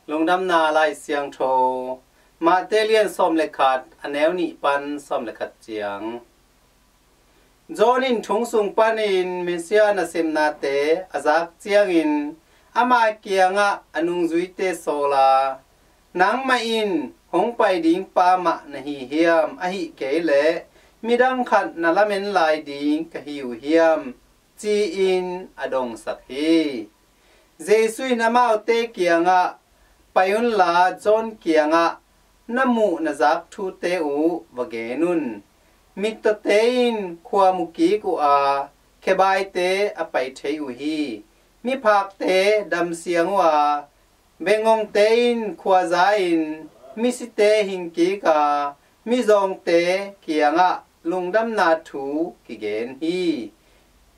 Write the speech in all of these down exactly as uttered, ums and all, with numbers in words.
Lungdamna Lai Siangtho, Mate lian sawm le khat, a neu nih pan sawm le khat ciang. John in thong sung panin Messiah nasemnate a zak ciangin ama kiangah a nungzuite sawl a, "Nangmah in hong pai ding pa mah na hi hiam, ahih kei leh midang khat na lamen lai ding ka hi uh hiam?" ci-in a dongsak hi. Jesu in amaute kiangah, "Pai unla John kiangah na muh na zak thute uh va gen un. Mittawte in khua mu kik uh a, khebaite a pai thei uh hi. Miphakte damsiang uh a, bengngongte in khua za-in misite hing kik a, mizawngte kiangah lungdamna thu kigen hi.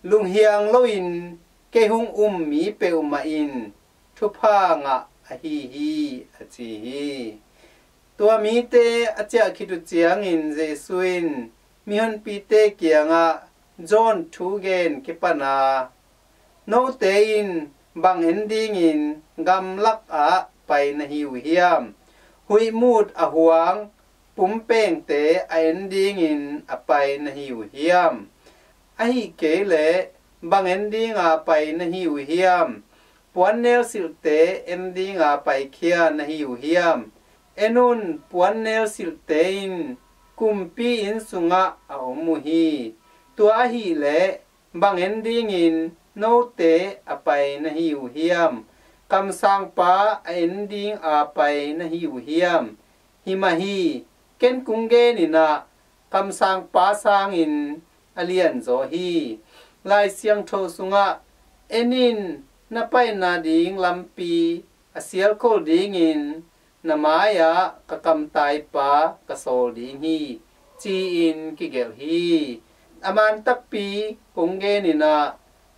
Lunghiang loin kei hong um mi peuhmah in thupha ngah ahi hi," a ci hi. Tua mite a ciah khit uh ciangin Jesu in mihonpite kiangah John thugen kipan a, "Note in bang en dingin gamlak ah pai na hi uh hiam? Huih mut a huang pumpengte a en dingin a pai na hi uh hiam? Ahih kei leh bang en dinga pai na hi uh hiam? Puannel silhte en dinga paikhia na hi uh hiam? En un, puannel silhte in kumpi inn sungah a om uh hi. Tua ahih leh bang en dingin note a pai na hi uh hiam? Kamsangpa a en dinga pai na hi uh hiam? Hi mah hi, ken kong genin ah, kamsangpa sangin a lianzaw hi. Lai Siangtho sungah, 'En in, na paina ding lampi a sialkhol dingin na mai-ah ka kamtaipa ka sawl ding hi,' ci-in kigelh hi. A man takpi kong genin ah,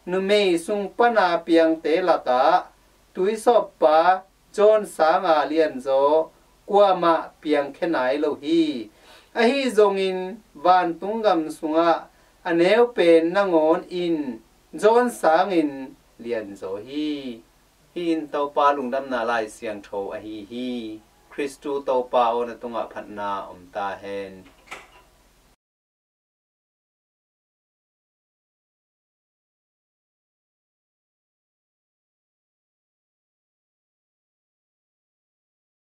numei sung pana piangte lakah tuisawppa John sanga lianzaw kuamah piangkhia nai lo hi. Ahi zongin vantung gam sungah a neu pen nangawn in John sangin lianzaw hi." Hih in Topa Lungdamna Lai Siangtho ahi hi. Khristu Topa aw, na tungah phatna om ta hen.